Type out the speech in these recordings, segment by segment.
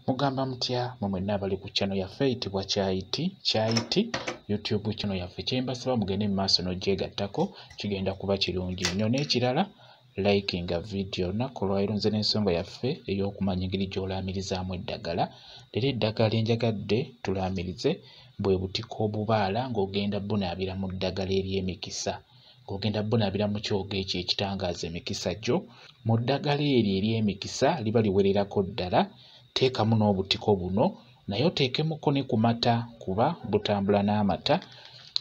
Mugamba mutya mwe mwenna abali ku channel yaffe eyitibwa Kyayiti Kyayiti YouTube channel yaffe? Kyembasaba mugende mu maaso n'ogyegattako, kigenda kuba kirungi nnyo. N'ekirala, likinga video. Olunaku olwaleero nze n'ensonga yaffe ey'okumanya engeri gy'olaamirizaamu eddagala. Leero eddagala lye njagadde tulaamirize bwe butiko obubaala ng'ogenda bunaabira mu ddagala ery'emikisa, ng'ogenda bunaabira mu kyogo ekyo ekitangaaza emikisa gyo. Mu ddagala eryo ery'emikisa liba liwererako ddala, teekamu n'obutiko buno, naye oteekemuko ne ku mata kuba butambula n'amata.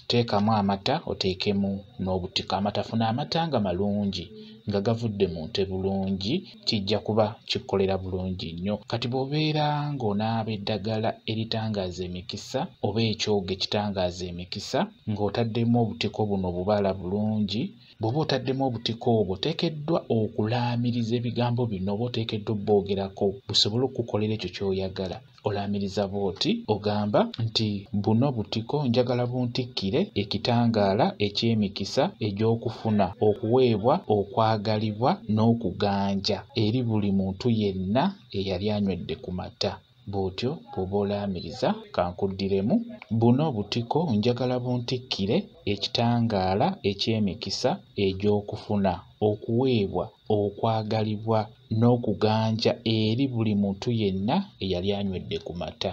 Teekamu amata oteekemu n'obutiko. Amata, funa amata nga malungi, nga gavudde mu nte bulungi, kijja kuba kikkolera bulungi nnyo. Kati bw'obeera ng'onaaba eddagala eritangaaza emikisa oba ekyogo ekitangaaza emikisa ng'otaddemu obutiko buno obubaala bulungi, bw'oba otaddemu obutiko obwo oteekeddwa okulaamiriza ebigambo bino oba oteekeddwa obboogerako busobole okukukolera ekyo ky'oyagala. Olaamiriza bw'oti, ogamba nti buno butiko njagala buntikkire ekitangaala eky'emikisa egy'okufuna, okuweebwa, okwagalibwa n'okuganja eri buli muntu yenna eyali anywedde ku mata. Bw'otyo bw'oba olaamiriza. Kankuddiremu. Buno butiko njagala buntikkire ekitangaala eky'emikisa egy'okufuna, okuweebwa, okwagalibwa n'okuganja eri buli muntu yenna eyali anywedde ku mata.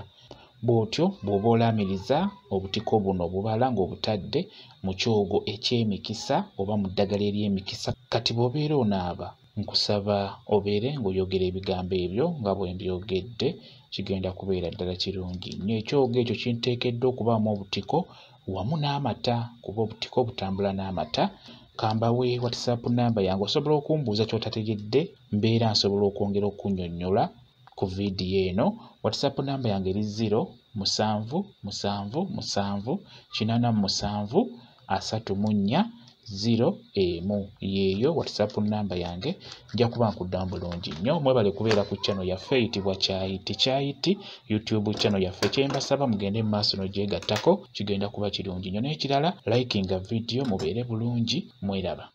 Bw'otyo bw'oba olaamiriza obutiko buno obubala ng'obutadde mu kyogo eky'emikisa oba mu ddagala ery'emikisa. Kati bw'obeera onaaba, nkusaba obeere ng'oyogera ebigambo ebyo nga bwe mbyogedde, kigenda kubeera ddala kirungi nnyo. Ekyogo ekyo kinteekeddwa okubaamu obutiko wamu n'amata, kuba obutiko butambula n'amata. Kambawe WhatsApp namba yange, osobola okumbuuza ky'otategedde, mbeera nsobola okwongera okunnyonnyola ku vidiyo eno. WhatsApp namba yange eri 0 7 7 7 87 34 0 1. Yeeyo WhatsApp namba yange, nja kuba nkuddamu bulungi nnyo. Mwebale kubeera ku channel yaffe eyitibwa Kyayiti Kyayiti YouTube channel yaffe. Kyembasaba mugende mu maaso n'ogyegattako, kigenda kuba kirungi nnyo. N'ekirala, likinga video, mubeere bulungi, mweraba.